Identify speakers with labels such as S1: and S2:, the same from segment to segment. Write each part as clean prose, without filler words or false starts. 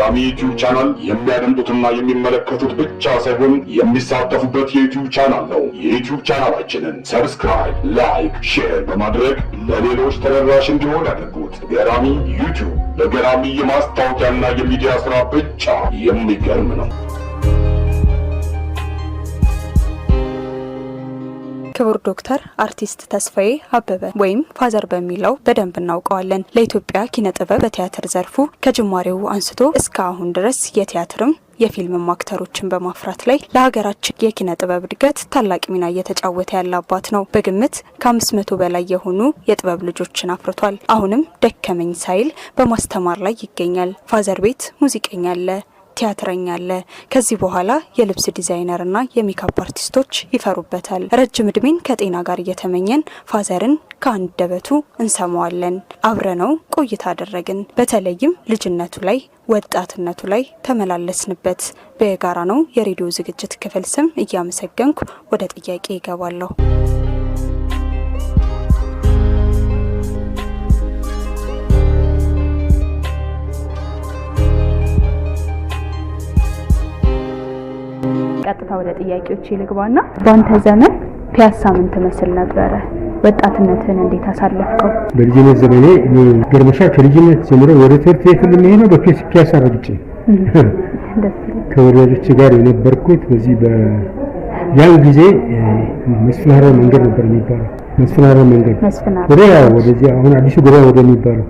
S1: ገራሚ ዩቲዩብ ቻናል የሚያደምጡትና የሚመለከቱት ብቻ ሳይሆን የሚሳተፉበት የዩቲዩብ ቻናል ነው። የዩቲዩብ ቻናላችንን subscribe፣ like፣ share በማድረግ ለሌሎች ተደራሽ እንዲሆን ያድርጉት። ገራሚ ዩቲዩብ በገራሚ የማስታወቂያና የሚዲያ ስራ ብቻ የሚገርም ነው።
S2: ክቡር ዶክተር አርቲስት ተስፋዬ አበበ ወይም ፋዘር በሚለው በደንብ እናውቀዋለን። ለኢትዮጵያ ኪነ ጥበብ በቲያትር ዘርፉ ከጅማሬው አንስቶ እስከ አሁን ድረስ የቲያትርም የፊልምም አክተሮችን በማፍራት ላይ ለሀገራችን የኪነ ጥበብ እድገት ታላቅ ሚና እየተጫወተ ያለ አባት ነው። በግምት ከ500 በላይ የሆኑ የጥበብ ልጆችን አፍርቷል። አሁንም ደከመኝ ሳይል በማስተማር ላይ ይገኛል። ፋዘር ቤት ሙዚቀኛ አለ፣ ቲያትረኛ አለ። ከዚህ በኋላ የልብስ ዲዛይነርና የሜካፕ አርቲስቶች ይፈሩበታል። ረጅም እድሜን ከጤና ጋር እየተመኘን ፋዘርን ከአንደበቱ እንሰማዋለን። አብረነው ቆይታ አደረግን። በተለይም ልጅነቱ ላይ ወጣትነቱ ላይ ተመላለስንበት። በጋራ ነው የሬዲዮ ዝግጅት ክፍል ስም እያመሰገንኩ ወደ ጥያቄ ይገባለሁ። ቀጥታ ወደ ጥያቄዎች ይልግባና በአንተ ዘመን ፒያሳ ምን ትመስል ነበረ? ወጣትነትህን እንዴት አሳለፍከው?
S3: በልጅነት ዘመኔ እኔ ገርመሻ ከልጅነት ጀምሮ ወደ ትምህርት ቤት የምሄደው በፒያሳ ረግጬ ከወላጆቼ ጋር የነበርኩት በዚህ ያን ጊዜ መስፍን ሐረር መንገድ ነበር የሚባለው። መስፍን ሐረር መንገድ ወደ ወደዚህ አሁን አዲሱ ገበያ ወደሚባለው፣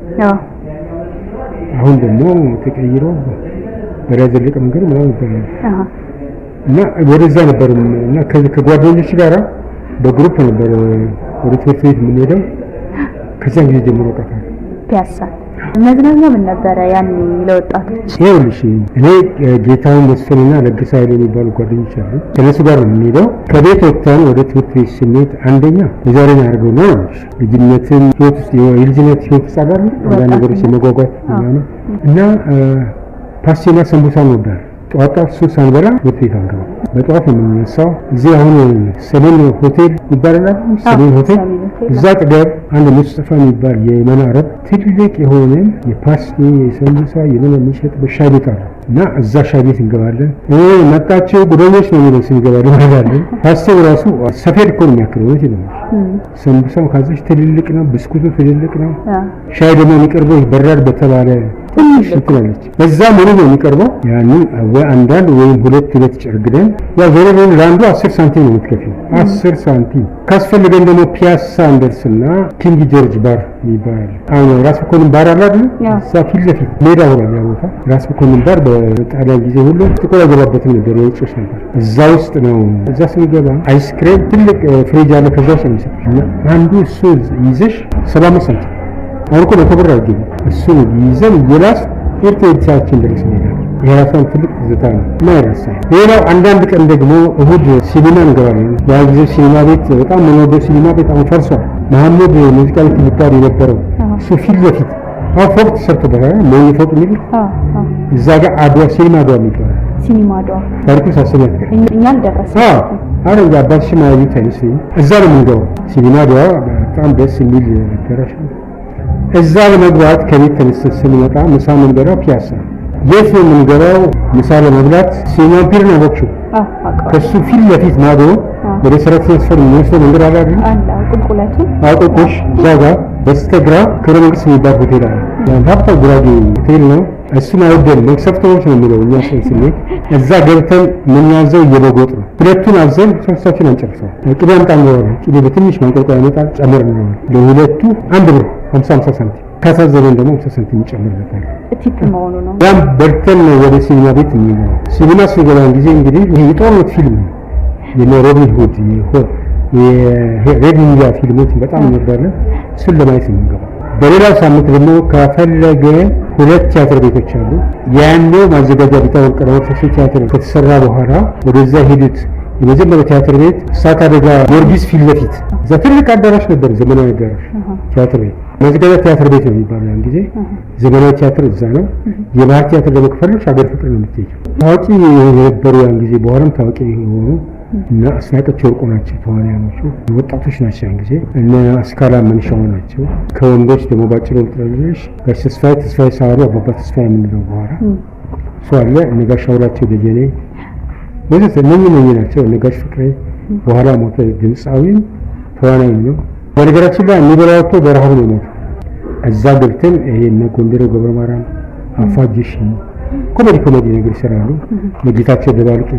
S3: አሁን ደግሞ ተቀይሮ በላይ ዘለቀ መንገድ ምናምን ይባላል። እና ወደዛ ነበር እና ከጓደኞች ጋር በ group ነበር ወደ ትምህርት ቤት የምንሄደው። ከዚያን ጊዜ ጀምሮ ቀርቷል።
S2: ፒያሳ መዝናኛ ምን ነበረ ያኔ ለወጣቶች?
S3: ይኸውልሽ እኔ ጌታሁን መስፍንና ለገሰ ኃይሌ የሚባሉ ጓደኞች አሉ። ከነሱ ጋር ነው የምንሄደው። ከቤት ወጥተን ወደ ትምህርት ቤት ስንሄድ አንደኛ የዛሬን አድርገው ነው ልጅነትን ህይወት ውስጥ የልጅነት ህይወት ውስጥ አጋር አንዳንድ ነገሮች የመጓጓት ምናምን እና ፓስቲና ሰንቡሳ እንወዳለን። ጠዋት ጠዋት እሱን ሳንበላ ትምህርት ቤት አንገባም። በጠዋት ነው የምንነሳው። እዚህ አሁን ሰሜን ሆቴል ይባላል። ሰሜን ሆቴል እዛ አጠገብ አንድ ሙስጠፋ የሚባል የየመን አረብ ትልቅ የሆነ የፓስቲ የሰንቡሳ የምን የሚሸጥበት ሻይ ቤት አለ እና እዛ ሻይ ቤት እንገባለን። መጣችሁ ጉደኞች ነው የሚለው ስንገባ እንገባለን። ፓስቲው ራሱ ሰፌድ እኮ ነው የሚያክለው። እውነቴን ነው። ሰንቡሳው ካዘሽ ትልልቅ ነው፣ ብስኩቱ ትልልቅ ነው። ሻይ ደግሞ የሚቀርበው በራድ በተባለ ትንሽ ትላለች። በዛ ሙሉ ነው የሚቀርበው። ያንን ወይ አንዳንድ ወይም ሁለት ሁለት ጨርግደን ያው ዞሮ ዞሮ ለአንዱ 10 ሳንቲም ነው የምትከፊው። 10 ሳንቲም ካስፈልገን ደግሞ ፒያሳ እንደርስና ኪንግ ጆርጅ ባር ይባላል። አሁን ራስ መኮንን ባር አለ አይደል? እዛ ፊት ለፊት ሜዳ ሆኗል ያ ቦታ። ራስ መኮንን ባር በጣሊያን ጊዜ ሁሉ ጥቁር አይገባበትም ነበር፣ የውጮች ነበር። እዛ ውስጥ ነው። እዛ ስንገባ አይስክሬም ትልቅ ፍሪጅ አለ። ከዛ ውስጥ ነው የሚሰጥሽ እና አንዱ እሱ ይዘሽ 75 ሳንቲም፣ አሁን እኮ 100 ብር አይገኝም። እሱ ይዘን እየላስ ትምህርት ቤታችን ድረስ እንሄዳለን። የራሷን ትልቅ ትዝታ ነው የማይረሳ። ሌላው አንዳንድ ቀን ደግሞ እሁድ ሲኒማ እንገባለን። ያ ጊዜ ሲኒማ ቤት በጣም የምንወደው ሲኒማ ቤት አሁን ፈርሷል። መሐመድ ሙዚቃ ቤት የሚባል የነበረው እሱ ፊት ለፊት አሁን ፎቅ ተሰርቶበታል። ሞኝ ፎቅ የሚል እዛ ጋር አድዋ ሲኒማ አድዋ የሚባል
S2: ሲኒማ አድዋ
S3: ታሪኩ ሳሰሚያት ጋር
S2: እኛ አልደረስንም።
S3: አረ እንጂ አባትሽ ማያዩት አይመስለኝም። እዛ ነው የምንገባው። ሲኒማ አድዋ በጣም ደስ የሚል አዳራሽ ነው። እዛ ለመግባት ከቤት ተነስተን ስንመጣ ምሳ የምንበላው ፒያሳ። የት ነው የምንገባው? ምሳ ለመብላት ሲኒማ ኢምፔር ነው ያወቅሽው? ከሱ ፊት ለፊት ማዶ ወደ ሰራተኛ ሰፈር የሚወስደው መንገድ አለ አይደል?
S2: ቁልቁለቱን
S3: አቆቆሽ እዛ ጋር በስተግራ ክብረ መንግስት የሚባል ሆቴል አለ። ያን ሀብታም ጉራጌ ሆቴል ነው። እሱን አይወደንም፣ መቅሰፍቶች ነው የሚለው። እኛ ስንሄድ እዛ ገብተን የምናዘው የበግ ወጥ ነው። ሁለቱን አዘን ሶስታችን አንጨርሰው። ቅቤ አምጣ እንለዋለን። ቅቤ በትንሽ ማንቆርቆሪያ ያመጣል፣ ጨምር እንለዋለን። ለሁለቱ 1 ብር 50 50 ሳንቲም ካሳዘነን ደግሞ 50 ሳንቲም ይጨምርለታል።
S2: tip መሆኑ ነው።
S3: ያም በልተን ነው ወደ ሲኒማ ቤት የምንገባው። ሲኒማ ስንገባ ጊዜ እንግዲህ ይሄ የጦርነት ፊልም ነው። የነ ሮቢን ሁድ የሬድ ኒንጃ ፊልሞች በጣም እንወዳለን። እሱን ለማየት ነው የምንገባው። በሌላው ሳምንት ደግሞ ከፈለገ ሁለት ቲያትር ቤቶች አሉ። ያኔው ማዘጋጃ ቤት ቀለወርቅ ቲያትር ከተሰራ በኋላ ወደዛ ሄዱት። የመጀመሪያው ቲያትር ቤት እሳት አደጋ ጊዮርጊስ ፊት ለፊት እዛ ትልቅ አዳራሽ ነበር፣ ዘመናዊ አዳራሽ ቲያትር ቤት ማዘጋጃ ቲያትር ቤት ነው የሚባለው ያን ጊዜ። ዘመናዊ ቲያትር እዛ ነው። የባህል ቲያትር ደግሞ ከፈለግሽ ሀገር ፍቅር ነው የምትሄጂው። ታዋቂ የነበሩ ያን ጊዜ በኋላም ታዋቂ የሆኑ እነ አስናቀች ወርቁ ናቸው ተዋንያኖቹ፣ ወጣቶች ናቸው ያን ጊዜ። እነ አስካላ መንሻው ናቸው። ከወንዶች ደግሞ ባጭሩ ልጥረልሽ ጋሽ ተስፋዬ ተስፋዬ ሳሩ አባባ ተስፋዬ የምንለው በኋላ ሰው አለ። እነ ጋሽ አውላቸው ደጀኔ ወዘተ እነኚህ ናቸው። እነ ጋሽ ፍቅሬ በኋላ ሞተ። ድምፃዊም ተዋናይም ነው። በነገራችን ላይ የሚበላው አጥቶ በረሃብ ነው የሞተው። እዛ ገብተን ይሄ እነ ጎንደሬው ገብረ ማርያም አፋጅሽ ኮሜዲ ነገር ይሰራሉ። ጌታቸው ደባልቄ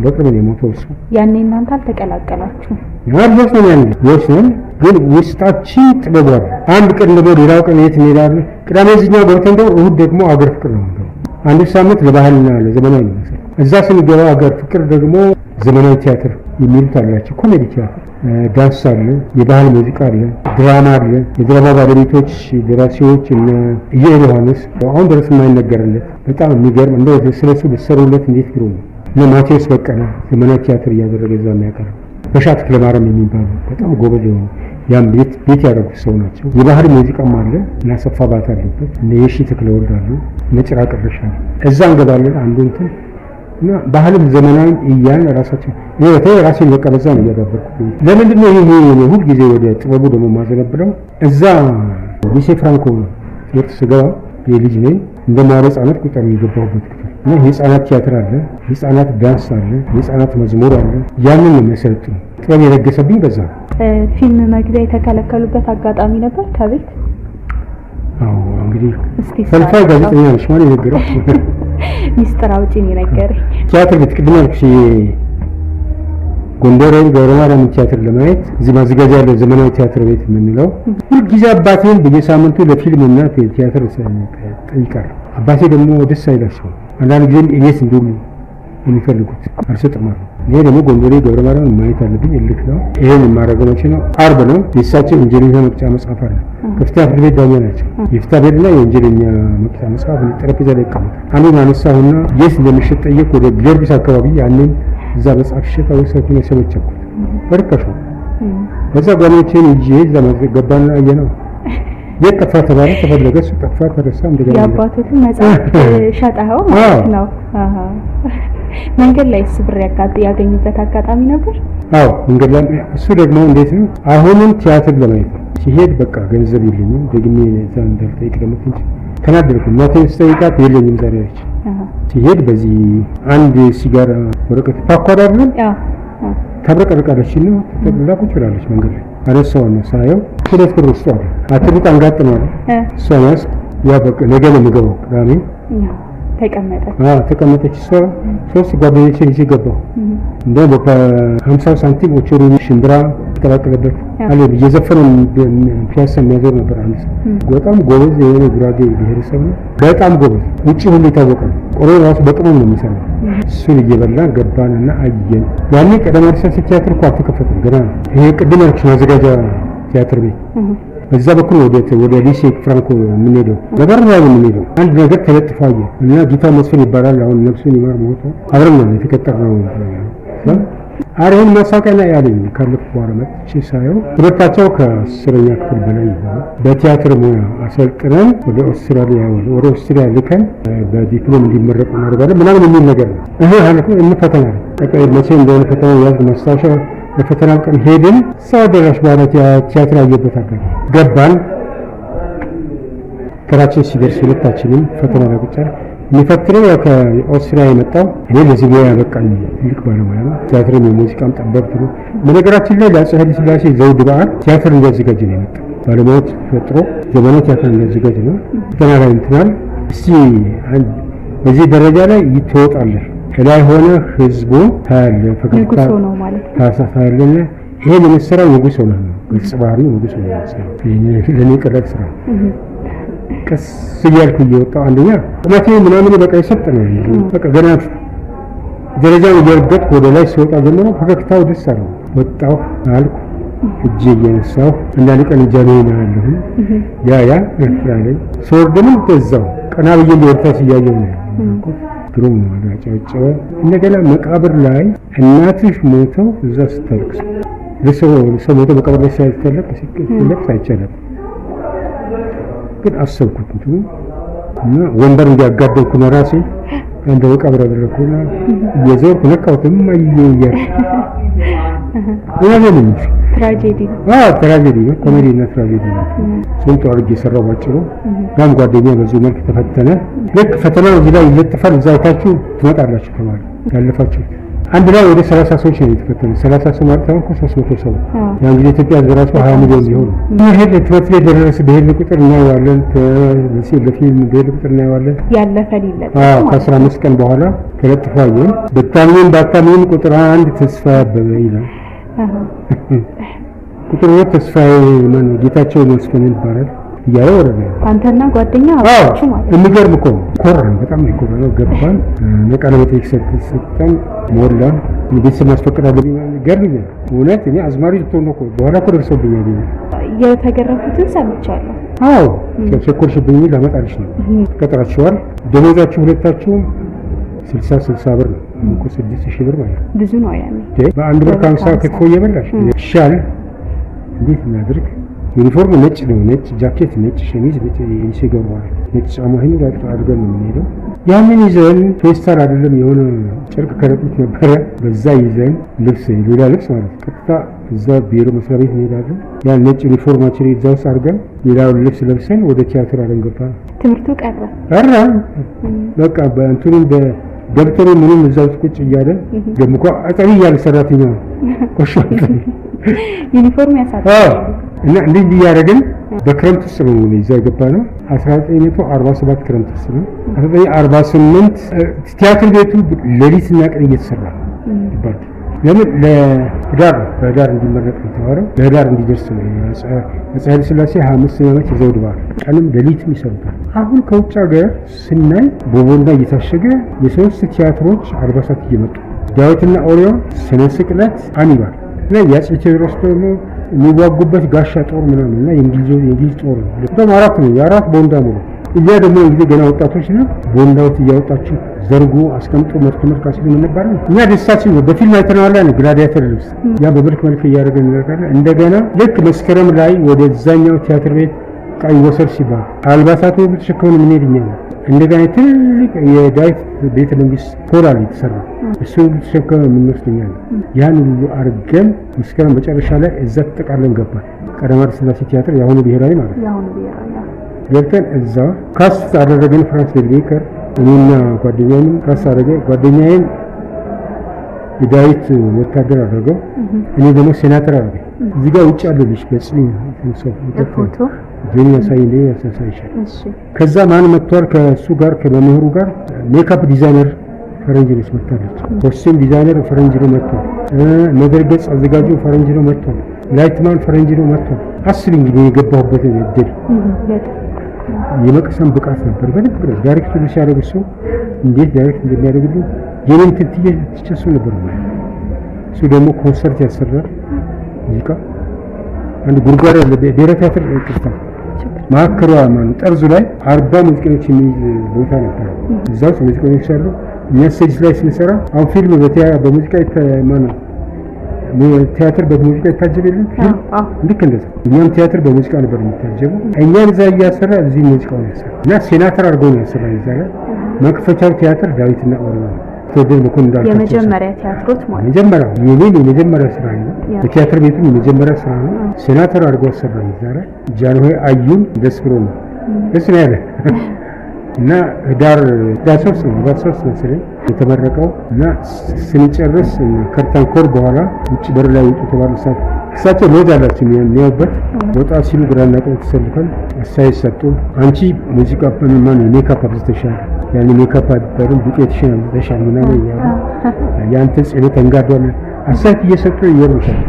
S3: በቅርብ ነው የሞተው እሱ።
S2: ያኔ እናንተ አልተቀላቀላችሁም?
S3: ልጆች ነን፣ ያኔ ልጆች ነን፣ ግን ውስጣችን ጥበቡ አለ። አንድ ቀን ደግሞ ሌላው ቀን የት እንሄዳለን? ቅዳሜ እዚህኛው ገብተን ደግሞ እሑድ ደግሞ አገር ፍቅር ነው የምንገባው። አንዱ ሳምንት ለባህልና ለዘመናዊ ነው የሚሰራው። እዛ ስንገባ አገር ፍቅር ደግሞ ዘመናዊ ቲያትር የሚሉት አላቸው። ኮሜዲ ቲያትር፣ ዳንስ አለ፣ የባህል ሙዚቃ አለ፣ ድራማ አለ። የድራማ ባለቤቶች ደራሲዎች እነ ኢዩኤል ዮሐንስ አሁን ድረስ የማይነገርለት በጣም የሚገርም እንደው ስለሱ ብትሰሩለት እንዴት ግሩም ነው። እነ ማቴዎስ በቀለ ዘመናዊ ቲያትር እያደረገ እዛ የሚያቀርብ በሻ ተክለማርያም የሚባሉ በጣም ጎበዝ የሆኑ ያም ቤት ያደረጉት ሰው ናቸው። የባህል ሙዚቃም አለ እና ሰፋ ባት አለበት። እነ የሺ ተክለወልድ አሉ፣ እነ ጭራ ቅርሽ አሉ። እዛ እንገባለን አንዱ እንትን እና ባህልም ዘመናዊም እያልን ራሳችን እኔ በተለይ ራሴን በቃ በዛ ነው እያዳበርኩት። ለምንድን ነው ይሄ ሁልጊዜ ወደ ጥበቡ ደግሞ ማዘነብለው? እዛ ሊሴ ፍራንኮ ትምህርት ስገባ የልጅ ነኝ እንደ መዋለ ሕፃናት ቁጥር የገባሁበት ክፍል እና የህፃናት ቲያትር አለ፣ የህፃናት ዳንስ አለ፣ የህፃናት መዝሙር አለ። ያንን ነው የሚያሰለጥኑ። ጥበብ የነገሰብኝ በዛ ነው።
S2: ፊልም መግቢያ የተከለከሉበት አጋጣሚ ነበር ከቤት?
S3: አዎ እንግዲህ ፈልፋይ ጋዜጠኛ ነሽ፣ ማን የነገረው?
S2: ሚስጥር አውጪ ነው የነገረኝ።
S3: ቲያትር ቤት ቅድም ያልኩሽ ጎንደር ገብረ ማርያም ቲያትር ለማየት እዚህ ማዘጋጃ ያለው ዘመናዊ ቲያትር ቤት የምንለው ሁልጊዜ አባቴን በየሳምንቱ ለፊልምና ቲያትር ጠይቃለሁ። አባቴ ደግሞ ደስ አይላቸውም። አንዳንድ ጊዜም እቤት እንዲውሉ የሚፈልጉት አልሰጥም አሉ። እኔ ደግሞ ጎንደሬ ገብረ ማርያም ማየት አለብኝ፣ እልክ ነው። ይሄን የማደርገው መቼ ነው? ዓርብ ነው። የእሳቸው ወንጀለኛ መቅጫ መጽሐፍ አለ። ከፍተኛ ፍርድ ቤት ዳኛ ናቸው። የፍትሐ ብሔርና የወንጀለኛ መቅጫ መጽሐፍ ጠረጴዛ ላይ ይቀመጣል። አንዱን አነሳሁና የት እንደሚሸጥ ጠየቅኩ። ወደ ጊዮርጊስ አካባቢ ያንን እዛ መጽሐፍ ሽጣ ወሰድኩኝ፣ ሰበቸኩት በርካሽ ነው። በዛ ጓደኞቼን ይዤ እዛ ገባና አየነው። የት ጠፋ ተባለ፣ ተፈለገ፣ እሱ ጠፋ፣ ተረሳ። እንደገና
S2: የአባቶትን መጽሐፍ ሸጠኸው ማለት ነው። መንገድ ላይ ብር ያገኙበት አጋጣሚ ነበር?
S3: አዎ መንገድ ላይ እሱ ደግሞ እንዴት ነው አሁንም ቲያትር ለማየት ነው ሲሄድ፣ በቃ ገንዘብ የለኝም ደግሜ እዛ እንዳልጠይቅ ደግሞ ትንሽ ተናደድኩ። እናቴን ስጠይቃት የለኝም ዛሬ አለች። ሲሄድ በዚህ አንድ ሲጋራ ወረቀት ፓኳድ አይደለም ታብረቀርቃለች እና ተጠቅልላ ቁጭ ብላለች መንገድ ላይ። አነሳውና ሳየው 2 ብር ውስጡ አለ። አትሉት አንጋጥ ነው አለ። እሷን ያዝኩ። ያ በቃ ነገ ነው የምገባው ቅዳሜ።
S2: ተቀመጠች።
S3: አዎ ተቀመጠች። እሷ 3 ጓደኞቼን ይዤ ገባሁ። እንደውም በ50 ሳንቲም ኦቾሎኒ ሽምብራ ተቀላቀለበት አለ እየዘፈነ ፒያሳ የሚያዞር ነበር አንድ ሰው። በጣም ጎበዝ የሆነ ጉራጌ ብሔረሰብ ነው። በጣም ጎበዝ፣ ውጭ ሁሉ የታወቀ ነው። ቆሎ ራሱ በቅመም ነው የሚሰራው። እሱን እየበላን ገባንና አየን። ያኔ ቀዳማዊ ኃይለ ሥላሴ ቲያትር እኮ አልተከፈተም ገና ነው። ይሄ ቅድም ያልኩሽ ማዘጋጃ ቲያትር ቤት በዛ በኩል ወደ ሊሴ ፍራንኮ የምንሄደው በበር ላይ ነው የምንሄደው። አንድ ነገር ተለጥፎ አየሁ እና ጌታ መስፍን ይባላል። አሁን ነፍሱን ይማር ሞቶ አብረን ነው የተቀጠርነው። ኧረ ይሄን ማስታወቂያ ላይ ያለኝ ካለፍኩ በኋላ መጥቼ ሳየው ትምህርታቸው ከ10ኛ ክፍል በላይ ይሆናል። በቲያትር ሙያ አሰልጥነን ወደ ኦስትሪያ ልከን በዲፕሎም እንዲመረቁ እናደርጋለን ምናምን የሚል ነገር ነው። እህ አልኩ እንፈተናለን። ቀጣይ መቼ እንደሆነ ፈተና ያዝ ማስታወሻ ለፈተናው ቀን ሄድን። ሰው አዳራሽ በኋላ ቲያትር አየበት አጋጣሚ ገባን። ተራችን ሲደርስ ሁለታችንም ፈተና ላይ ቁጭ አልን። የሚፈትነው ያው ከኦስትሪያ የመጣው እኔ ለዚህ ሙያ ያበቃኝ ትልቅ ባለሙያ ነው። ቲያትርም የሙዚቃም ጠበብት ነው። በነገራችን ላይ ለአፄ ኃይለ ሥላሴ ዘውድ በዓል ቲያትር እንዲያዘጋጅ ነው የመጣው። ባለሙያዎች ፈጥሮ ዘመናዊ ቲያትር እንዲያዘጋጅ ነው። ፈተና ላይ እንትናል። እስቲ በዚህ ደረጃ ላይ ትወጣለህ፣ ከላይ ሆነ ህዝቡ ታያለህ፣ ፈገግታ ታሳያለህ። ይሄን የምትሰራው ንጉሥ ሆነህ ነው። ግልጽ ባህሪ ንጉሥ ሆነህ ነው የምትሰራው። ለእኔ ቀላል ስራ ቀስ እያልኩ እየወጣሁ አንደኛ ቁመቴ ምናምን በቃ የሰጥ ነው። በቃ ገና ደረጃውን እየረገጥኩ ወደ ላይ ስወጣ ጀምሮ ፈገግታው ደስ አለው። ወጣሁ አልኩ እጄ እየነሳሁ አንዳንድ ቀን እጃኔን አለሁ ያ ኤርትራ ላይ ስወርድም እንደዛው ቀና ብዬ ወደታች እያየሁ ነው ያልኩት። ግሩም ነው አጨበጨበ። እንደገና መቃብር ላይ እናትሽ ሞተው እዛ ስታለቅስ ለሰው ሞተው መቃብር ላይ ሲያለቅስ አይቻልም። ግን አሰብኩት እንትኑ እና ወንበር እንዲያጋደልኩ ነው ራሴ እንደ መቃብር አደረኩና እየዞርኩ ነካሁት። እማዬ እያልኩ እውነቴን ነው የምልሽ።
S4: ትራጀዲ ነው።
S3: አዎ ትራጀዲ ነው። ኮሜዲ እና ትራጀዲ ነው። ስንቱ አድርጌ የሰራው ባጭሩ። ያም ጓደኛ በዚሁ መልክ ተፈተነ። ልክ ፈተናው እዚህ ላይ ይለጥፋል። እዛ አይታችሁ ትመጣላችሁ ተባለ። ያለፋችሁ አንድ ላይ ወደ 30 ሰዎች ነው የተፈተኑ። 30 ሰው ማለት አሁን እኮ 300 ሰው። ያን ጊዜ ኢትዮጵያ ሕዝብ ራሱ 20 ሚሊዮን ቢሆን ይሄ ትምህርት ቤት ደረስ በሄድን ቁጥር እናየዋለን። ለፊልም በሄድን ቁጥር እናየዋለን።
S4: ያለፈ ሊለጠፍ
S3: አዎ
S4: ማለት
S3: ከ15 ቀን በኋላ ተለጥፎ አየን። ብታምኚም ባታምኚም ቁጥር 1 ተስፋዬ አበበ ይላል። ቁጥር 2 ተስፋዬ ማነው ጌታቸው መስፍን ይባላል እያለ ወረደ።
S4: አንተና ጓደኛ
S3: አዎ
S4: አብራችሁ ማለት ነው።
S3: የሚገርም እኮ ነው። ኮራን፣ በጣም ነው የኮራነው። ገባን፣ ቃለ መጠይቅ ሰጠን፣ ሞላን። ቤተሰብ ማስፈቀድ አለብኝ ምናምን ገርሞኛል። እውነት እኔ አዝማሪ ልትሆን ነው እኮ በኋላ እኮ ደርሶብኛል። ይሄ
S4: የተገረፉትን ሰምቻለሁ።
S3: አዎ ቸኮልሽብኝ፣ ላመጣልሽ ነው። ቀጥራችኋል። ደሞዛችሁ ሁለታችሁም 60 60 ብር ነው እኮ 6000 ብር ማለት ነው።
S4: ብዙ ነው ያኔ።
S3: በአንድ ብር ከ50 ክትፎ እየበላሽ ይሻል። እንዴት እናድርግ? ዩኒፎርም ነጭ ነው። ነጭ ጃኬት፣ ነጭ ሸሚዝ፣ ነጭ የሊሴ ገብረዋል፣ ነጭ ጫማ ይሄን ሁሉ አድርገን ነው የምንሄደው። ያንን ይዘን ፌስታል አይደለም የሆነ ጨርቅ ከረጢት ነበረ። በዛ ይዘን ልብስ፣ ሌላ ልብስ ማለት ነው። ቀጥታ እዛ ቢሮ መስሪያ ቤት እንሄዳለን። ያን ነጭ ዩኒፎርማችን እዛ ውስጥ አድርገን ሌላውን ልብስ ለብሰን ወደ ቲያትር አለም ገባ።
S4: ትምህርቱ ቀረ።
S3: ኧረ በቃ በእንትኑም በደብተሩ ምንም እዛ ውስጥ ቁጭ እያለ ደግሞ እኮ አጠሪ እያለ ሰራተኛ ቆሻ
S4: ዩኒፎርም ያሳጣል።
S3: እና እንዲህ እያደረግን በክረምት ውስጥ ነው እዛ የገባ ነው። 1947 ክረምት ውስጥ ነው። 1948 ቲያትር ቤቱ ሌሊትና ቀን እየተሰራ ነው ይባላል። ለምን ለህዳር ነው፣ በህዳር እንዲመረቅ ነው የተባለው። ለህዳር እንዲደርስ ነው። አፄ ኃይለ ሥላሴ 25 ዓመት የዘውድ በዓል ቀንም ሌሊትም ይሰሩታል። አሁን ከውጭ ሀገር ስናይ በቦንዳ እየታሸገ የሶስት ቲያትሮች አልባሳት እየመጡ ዳዊትና ኦሪዮ፣ ስነ ስቅለት፣ አኒባል እና የአፄ ቴዎድሮስ ደግሞ የሚዋጉበት ጋሻ ጦር ምናምን እና የእንግሊዝ ጦር ነው። በጣም አራት ነው፣ የአራት ቦንዳ ሙሉ። እኛ ደግሞ እንግዲህ ገና ወጣቶች ነን። ቦንዳዎች እያወጣችሁ ዘርጎ አስቀምጦ መልክ መልክ አስይዞ ምን ነበር እኛ ደስታችን ነው። በፊልም አይተነዋል። ያን ግላዲያተር ልብስ ያ በመልክ መልክ እያደረገ እናደርጋለን። እንደገና ልክ መስከረም ላይ ወደዛኛው ቲያትር ቤት ዕቃ ይወሰድ ሲባል አልባሳቱ ሁሉ ተሸክመን የምንሄድ እኛ ነን። እንደገና ትልቅ የዳዊት ቤተ መንግስት ፖል አለ የተሰራ፣ እሱ ሁሉ ተሸክመን የምንወስድ እኛ ነን። ያን ሁሉ አድርገን መስከረም መጨረሻ ላይ እዛ ተጠቃለን ገባን። ቀዳማዊ ኃይለ ሥላሴ ቲያትር የአሁኑ ብሔራዊ ማለት ነው።
S4: የአሁኑ ብሔራዊ አዎ።
S3: ገብተን እዛ cast አደረገን። ፍራንስ ቤልቤከር እኔና ጓደኛዬንም cast አደረገ። ጓደኛዬን የዳዊት ወታደር አደረገው፣ እኔ ደግሞ ሴናተር አደረገ። እዚህ ጋር ውጭ አለልሽ በጽኝ ሰው
S4: ፎቶ
S3: ጆኒ ያሳይ እንደ ያሳይሻል።
S4: እሺ
S3: ከዛ ማን መጥቷል? ከእሱ ጋር ከመምህሩ ጋር makeup designer ፈረንጅ ነች መጥታለች። costume designer ፈረንጅ ነው መጥቷል። መድረክ ገጽ አዘጋጁ ፈረንጅ ነው መጥቷል። lightman ፈረንጅ ነው መጥቷል። አስብ እንግዲህ የገባሁበት እድል
S4: በጣም
S3: የመቅሰም ብቃት ነበር። በደንብ ነው direct ሁሉ ሲያደርግ እሱ እንዴት direct እንደሚያደርግልኝ የኔን ትትዬ ትቼ እሱ ነበር ማለት። እሱ ደግሞ ኮንሰርት ያሰራል ሙዚቃ። አንድ ጉድጓድ አለ ብሔራዊ ቲያትር ይቅርታ ማዕከሏ ማነው ጠርዙ ላይ 40 ሙዚቀኞች የሚይዝ ቦታ ነበር። እዛ ውስጥ ሙዚቀኞች አሉ። እኛ stage ላይ ስንሰራ አሁን ፊልም በሙዚቃ ማነው ቲያትር በሙዚቃ ይታጀብ የለም ፊልም ልክ እንደዛ እኛም ቲያትር በሙዚቃ ነበር የሚታጀበው። እኛን እዛ እያሰራ እዚህ ሙዚቃውን ያሰራ እና ሴናተር አድርገው ነው ያሰራ። እዛ ላይ መክፈቻው ቲያትር ዳዊትና ኦሪዮ ነው። ቴዎድሮስ መኮንን እንዳልካቸው
S4: የመጀመሪያ ቲያትሮት ማለት
S3: መጀመሪያ የኔን የመጀመሪያ ስራ ነው። በቲያትር ቤቱም የመጀመሪያ ስራ ነው። ሴናተር አድርጎ አሰራኝ እዛ ላይ ጃንሆይ አዩን ደስ ብሎ ነው ደስ ነው ያለ እና ህዳር 3 ነው ህዳር 3 መሰለኝ የተመረቀው እና ስንጨርስ curtain call በኋላ ውጭ በር ላይ ውጡ ተባሉ። እሳቸው ሎጅ አላቸው የሚያዩበት። ወጣ ሲሉ ግራና ቀኝ ተሰልፈን አስተያየት ሰጡ። አንቺ ሙዚቃ ማነው ሜካፕ አብዝተሻል፣ ያን ሜካፕ አይባልም ዱቄትሽን አብዝተሻል ምናምን እያሉ ያንተ ጽሌ ተንጋዷል አስተያየት እየሰጡ ይወሩሻል።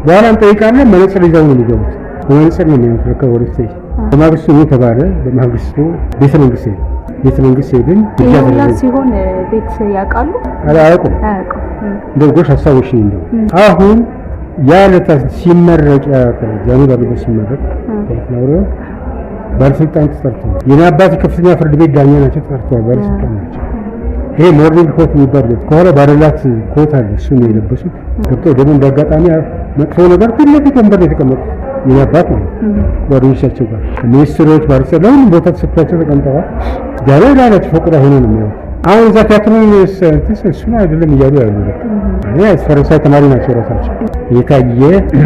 S3: በኋላ እንጠይቃለን። መነጽር ይዘው ነው የሚገቡት። በመነጽር ነው የሚያዩት። ለካ ወደ stage በማግስቱ ነው ተባለ። በማግስቱ ቤተ መንግስት ሄድን። ቤተ መንግስት ሄድን።
S4: ይሄ ሁላ ሲሆን ቤት ያውቃሉ?
S3: አያውቁም።
S4: አያውቁም።
S3: እንደው ጎሽ ሀሳቦች እንደው አሁን ያ ዕለት ሲመረቅ ጃኑ ባሉበት ሲመረቅ ዳዊትና ባለስልጣን ተጠርተዋል። የኔ አባት ከፍተኛ ፍርድ ቤት ዳኛ ናቸው፣ ተጠርተዋል። ባለስልጣን ናቸው። ይሄ morning coat የሚባል ከኋላ ባለላት ኮት አለ፣ እሱ ነው የለበሱት። ገብተው ደግሞ እንዳጋጣሚ መጥፎ ነገር ፊት ለፊት ወንበር ላይ የተቀመጡት የኔ አባት ማለት ጓደኞቻቸው ጋር ሚኒስትሮች፣ ባለስልጣን ለሁሉም ቦታ ተሰጥቷቸው ተቀምጠዋል። ጃኖ ላይ ናቸው፣ ፎቅ ላይ ሆነው ነው የሚያዩት። አሁን እዛ ቲያትሩን እሱን አይደለም እያሉ ያሉ እኔ ፈረንሳይ ተማሪ ናቸው ራሳቸው። የታየ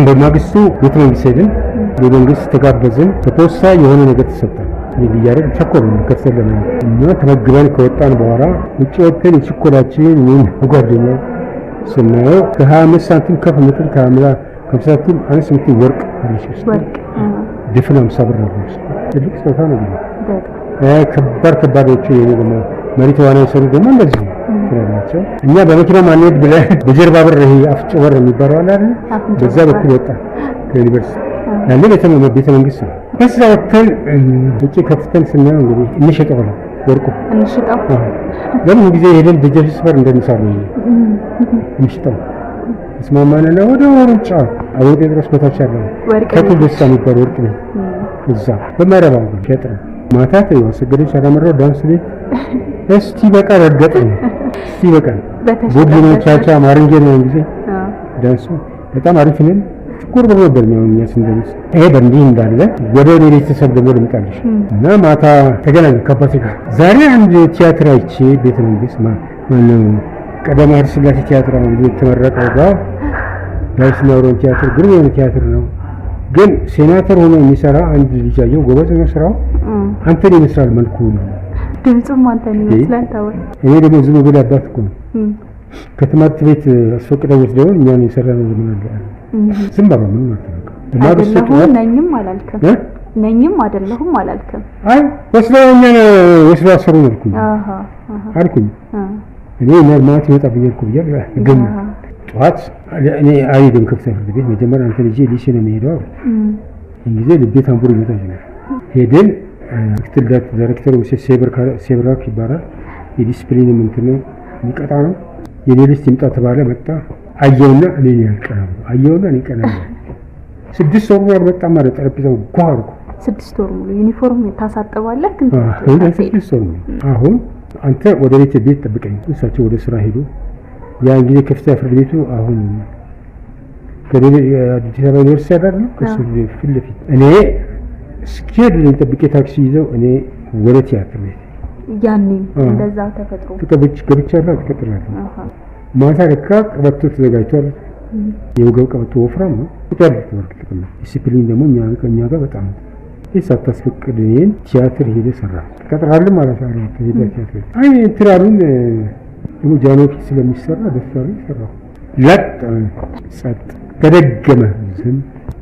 S3: በማግስቱ ቤተ መንግስት ሄድን። ቤተ መንግስት ተጋበዝን። በፖስታ የሆነ ነገር ተሰጠን። እያደረግ ቸኮል ከፍተን ለማየት እና ተመግበን ከወጣን በኋላ ውጭ ወጥተን የችኮላችን እኔም ጓደኛ ስናየው ከ25 ሳንቲም ከፍ ምትል ከ50 ሳንቲም አነስ ምትል ወርቅ አለች ውስጥ
S4: ወርቅ
S3: ድፍን 50 ብር አለ ውስጥ። ትልቅ ስጦታ ነው።
S4: በጣም
S3: ከባድ ከባዶቹ የኔ ደግሞ መሪ ተዋናይ የሰሩ ደግሞ እንደዚሁ ናቸው። እኛ በመኪና ማንሄድ ብለህ በጀርባ በር ይሄ አፍጮ በር የሚባለው አለ አይደል?
S4: አፍንጮ
S3: በዛ
S4: በር።
S3: በኩል ወጣ ከዩኒቨርሲቲ ያለ ቤተ መንግስት ነው። በዛ ወጥተን ውጭ ከፍተን ስናየው እንግዲህ እንሸጠው ነው ወርቁ።
S4: እንሽጠው።
S3: አዎ። ለምን ጊዜ ሄደን ደጃፍ ስበር እንደንሳለን እንሽጠው ተስማማንና ወደ ሩጫ አቡነ ጴጥሮስ በታች ያለው
S4: ወርቅ
S3: ተክል
S4: ቤት።
S3: ደስታ የሚባል ወርቅ ቤት እዛ በማይረባ ዋጋ ሸጥን። ማታ አሰገደች አላመራው ዳንስ ቤት እስቲ በቃ ረገጥን። እስቲ በቃ
S4: በተሸጠበት
S3: ቦድ ነው ቻቻ ማርንጌ ነው ጊዜ
S4: አዎ።
S3: ዳንሱ በጣም አሪፍ ነን። ጥቁር ብር ነበር የሚሆን እኛ ስንደንስ። ይሄ በእንዲህ እንዳለ ወደ እኔ ቤተሰብ ደግሞ ልምጣልሽ እና ማታ ተገናኘን ከአባቴ ጋር። ዛሬ አንድ ቲያትር አይቼ ቤተ መንግስት ማነው ቀዳማዊ ኃይለ ሥላሴ ቲያትር አሁን የተመረቀው ጋር ዳዊትና ኦሮን ቲያትር ግሩም የሆነ ቲያትር ነው። ግን ሴናተር ሆኖ የሚሰራ አንድ ልጅ አየሁ። ጎበዝ ነው ስራው። አንተን ይመስላል መልኩ ነው።
S4: ድምፁም አንተን ይመስላል ተባለ።
S3: እኔ ደግሞ ዝም ብሎ አባት እኮ ነው። ከትምህርት ቤት አስፈቅደው ወስደውን እኛን የሰራነው ምን አለ ዝም በለው ምንም አልተናገረም። በማግስቱ
S4: አይደለሁም
S3: ጠዋት
S4: ነኝም አላልክም።
S3: እ?
S4: ነኝም አይደለሁም አላልክም።
S3: አይ ወስደው እኛን ወስደው አሰሩን አልኩኝ
S4: አሃ አሃ
S3: አልኩኝ።
S4: አ
S3: እኔ ማለት ይመጣ ብዬ አልኩ ብዬ ግን
S4: አሃ
S3: ጠዋት እኔ አልሄድም ከፍተኛ ፍርድ ቤት መጀመሪያ አንተን ይዤ ሊሴ ነው የሚሄደው አሉ። ይህን ጊዜ ልቤ ታንቡር ይመታ ጀመር። ሄድን። ምክትል ዳይሬክተሩ ሴብራክ ይባላል። የዲስፕሊን እንትን ነው የሚቀጣ ነው። የኔ list ይምጣ ተባለ። መጣ። አየውና እኔ ያልቀና አየውና እኔ ቀና 6 ወር ሙሉ አልመጣም አለ። ጠረጴዛው ጓ አድርጎ
S4: 6 ወር ሙሉ ዩኒፎርም ታሳጥባለህ ግን
S3: 6 ወር ሙሉ። አሁን አንተ ወደ ቤት ቤት ጠብቀኝ፣ እሳቸው ወደ ስራ ሄዱ። ያን ጊዜ ከፍተኛ ፍርድ ቤቱ አሁን አዲስ አበባ ዩኒቨርሲቲ ያለ አይደል? ከእሱ ፊት ለፊት እኔ እስኪሄድ ጠብቄ ታክሲ ይዘው እኔ ወደ ቲያትር ቤት
S4: ያኔም እንደዛ ተፈጥሮ
S3: ገብቻለሁ። ትቀጥላለህ። ማታ ለካ ቀበቶ ተዘጋጅቷል። የወገብ ቀበቶ ወፍራም ነው። ዲሲፕሊን ደግሞ እኛ ጋር በጣም ይህ ሳታስፈቅድ እኔን ቲያትር ሄደህ ሰራ ትቀጥራለህ ማለት ነው። ሄደህ ቲያትር አይ እንትን አሉን። ደግሞ ጃኖ ፊት ስለሚሰራ ደስ አሉኝ። ሰራሁ። ለጥ ጸጥ ተደገመ። ዝም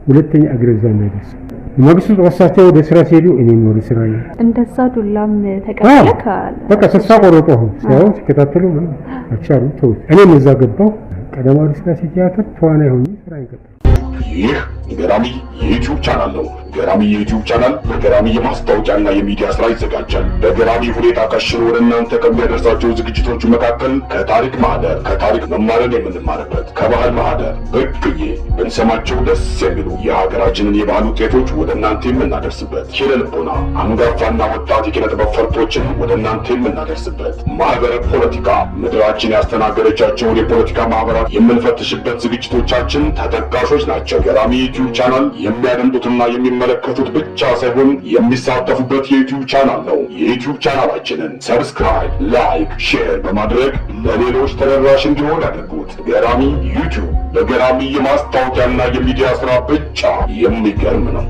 S3: ሁለተኛ እግር እዛ እንዳይደርስ ማግስቱ እሳቸው ወደ ስራ ሲሄዱ እኔም ወደ ስራ
S4: እንደዛ ዱላም ተቀበለክ።
S3: በቃ ተስፋ ቆረጡ። አሁን ሲያዩ ሲከታተሉ አልቻሉም፣ ተውት። እኔም እዛ ገባሁ። ቀዳማዊ ኃይለ ሥላሴ ቲያትር ተዋናይ ሆኜ ስራ ይቀጥል።
S1: ይህ ገራሚ የዩቲዩብ ቻናል ነው። ገራሚ የዩቲዩብ ቻናል በገራሚ የማስታወቂያና የሚዲያ ስራ ይዘጋጃል። በገራሚ ሁኔታ ከሽሮ ወደ እናንተ ከሚያደርሳቸው ዝግጅቶቹ መካከል ከታሪክ ማህደር ከታሪክ መማርን የምንማርበት፣ ከባህል ማህደር ብቅዬ ብንሰማቸው ደስ የሚሉ የሀገራችንን የባህል ውጤቶች ወደ እናንተ የምናደርስበት፣ ኪነ ልቦና አንጋፋና ወጣት የኪነ ጥበብ ፈርጦችን ወደ እናንተ የምናደርስበት፣ ማህበረ ፖለቲካ ምድራችን ያስተናገደቻቸውን የፖለቲካ ማህበራት የምንፈትሽበት ዝግጅቶቻችን ተጠቃሾች ናቸው። ገራሚ ዩቲዩብ ቻናል የሚያደምጡትና የሚመለከቱት ብቻ ሳይሆን የሚሳተፉበት የዩቲዩብ ቻናል ነው። የዩቲዩብ ቻናላችንን subscribe፣ like፣ share በማድረግ ለሌሎች ተደራሽ እንዲሆን ያድርጉት። ገራሚ ዩቲዩብ በገራሚ የማስታወቂያና የሚዲያ ስራ ብቻ የሚገርም ነው።